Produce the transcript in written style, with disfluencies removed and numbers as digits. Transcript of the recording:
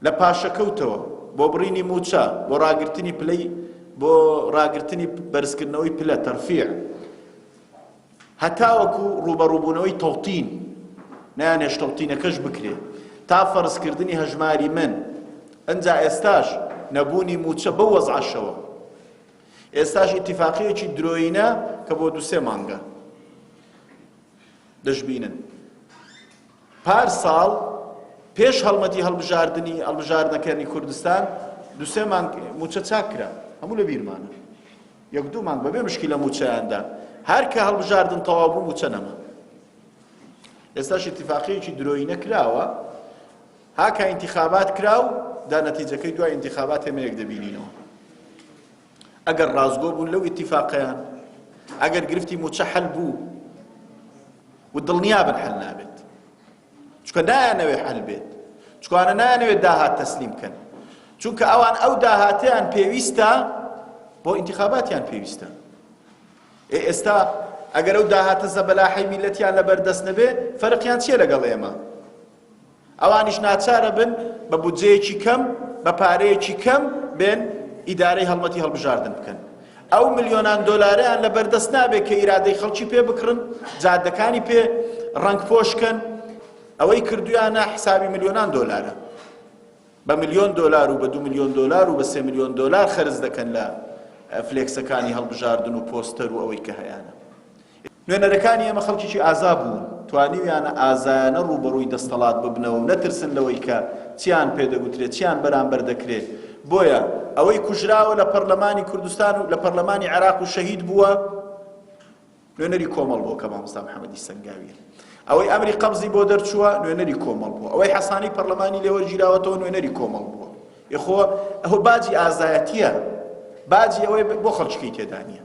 لە پاشەکەوتەوە بۆ بڕینی مووچە، بۆ ڕاگرتنی پلەی بۆ ڕاگرتنی بەرزکردنەوەی پلە، ترفیع، هەتاوەکو ڕووبەڕووبوونەوەی تەوتین، نایانهێشت تەوتینەکەش بکرێ، تا فەرزکردنی هەژماری من، ئنجا ئێستاش نەبوونی مووچە بەو وەزعەشەوە. ئێستاش ئیتیفاقییەکی درۆیینە کە بۆ دوو سێ مانگە دەشبینن. پار ساڵ پێش هەڵمەتی هەڵبژاردنی هەڵبژاردنەکانی کوردستان دوو سێ مانگ مووچە چاک کرا، هەموو لە بیرمانە. یەک دوو مانگ بەبێ مشکیلە مووچەیان دا، هەر کە هەڵبژاردن تەواو بوو مووچە نەما. ئێستاش ئیتیفاقییەکی درۆیینە کراوە، هاکا ئینتیخابات کرا و دا نەتیجەکەی دوای ئینتیخابات ئێمە یەک دەبینینەوە. ئەگەر ڕاستگۆ بوون لەو ئیتیفاقەیان، ئەگەر گرفتی مووچە حەل بوو و دڵنیابن حەل نابێت، چونکە نایانەوێت حەل بێت، چونکە نایانەوێت داهات تەسلیم بکەن، چونکە ئەوان ئەو داهاتەیان پێویستە بۆ ئینتیخاباتیان پێویستە. ئێ ئێستا ئەگەر ئەو داهاتە زەبەلاحەی میلەتیان لەبەردەست نەبێ فەرقیان چییە لەگەڵ ئێمە؟ ئەوانیش ناچارە بن بە بودجەیەکی کەم، بە پارەیەکی کەم بێن ئیدارەی هەڵمەتی هەڵبژاردن بکەن. ئەو ملیۆنان دۆلارەیان لە بەردەست نابێت کە ئیرادەی خەڵکی پێ بکڕن، جادەکانی پێ ڕەنگپۆش کەن. ئەوەی کردویانە حسابی ملیۆنان دۆلارە. بە ملیۆن دۆلار و بە دو ملیۆن دۆلار و بە سێ ملیۆن دۆلار خەرج دەکەن لە فلێکسەکانی هەڵبژاردن و پۆستەر و ئەوەی کە هەیانە. نوێنەرەکانی ئێمە خەڵکێکی ئازا بوون، توانیویانە ئازایانە ڕووبەڕووی دەستەڵات ببنەوە و نەترسن لەوەی کە چیان پێ دەگوترێت، چیان بەرامبەر دەکرێت. بۆیە ئەوەی کوژراوە لە پەرلەمانی کوردستان و لە پەرلەمانی عێراق و شەهید بووە، نوێنەری کۆمەڵ بووە کە مامۆستا محەمەدی سەنگاوییە. ئەوەی ئەمری قەبزی بۆ دەرچووە، نوێنەری کۆمەڵ بووە. ئەوەی حەسانەی پەرلەمانی لێ وەرگیراوەتەوە، نوێنەری کۆمەڵ بووە. ئێ خۆ ئەوە باجی ئازایەتییە، باجی ئەوەی بۆ خەڵکیی تێدا نییە.